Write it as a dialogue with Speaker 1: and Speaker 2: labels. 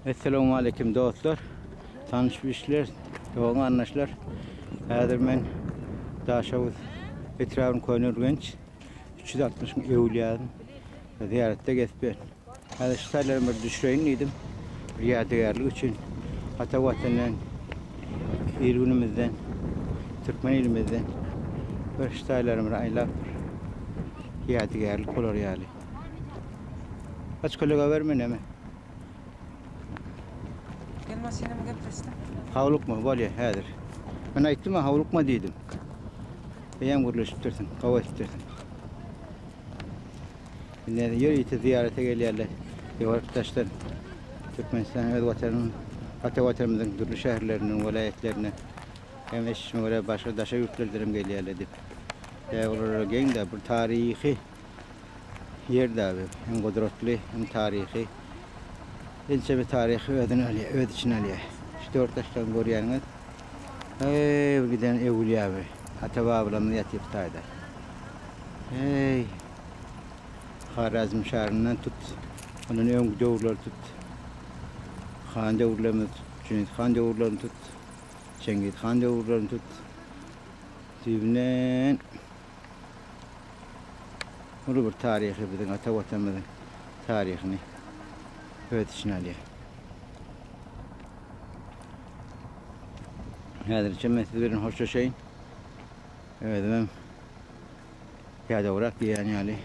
Speaker 1: Esselamu Aleýkum dostlar. Tanyş bilişler, dogan garyndaşlar. Häzir men Daşoguz etrabynyň Köneürgenç 360 öwlüýäniň zyýaratda gezip ýörün. Häzir şu taýlaryny bir düşüreýin diýdim. Bir ýadygärlik üçin ata watandan, il günümizden, türkmen ilimizden bir şu taýlaryny bir aýlap bir ýadygärlik bolar ýaly. Aç kölega berme näme?
Speaker 2: Gel maşynamy gepleşdim.
Speaker 1: Howlukma, bolýa häzir. Men aýtdym-a howlukma diýdim. Eýýäm gürleşipdirsiň, gawy etipdirsiň. Indi ýörite zyýarata gelýärler. Ýewropa-daşdan Türkmenistan öz watanynyň, ata watanymyzyň dürli şäherlerinden, welaýatlaryndan hem eşidişime görä başga daşary ýurtlardan hem gelýärler diýip. Ýa olara geň-de bir taryhy ýer dagy hem gudratly, hem taryhy. Ençeme taryhy özüne alýar, öz içine alýar. Şu dört daşdan görýäniňiz, heý, bir giden öwülýä bir. Ata-babalarymyz ýatyr bu taýda. Heý, Harazm şaryndan tut, ondan öňki döwürleri tut. Han döwürlerimizi tut, Jüneýit han döwürlerini tut, Çengiz han döwürlerini tut. Düýbünden Uly bir taryhy biziň ata Watanymyzyň taryhyny öz içine alýar. Häzirçe men siz bilen hoşlaşaýyn. Özümem ýadawrak diýýän ýaly.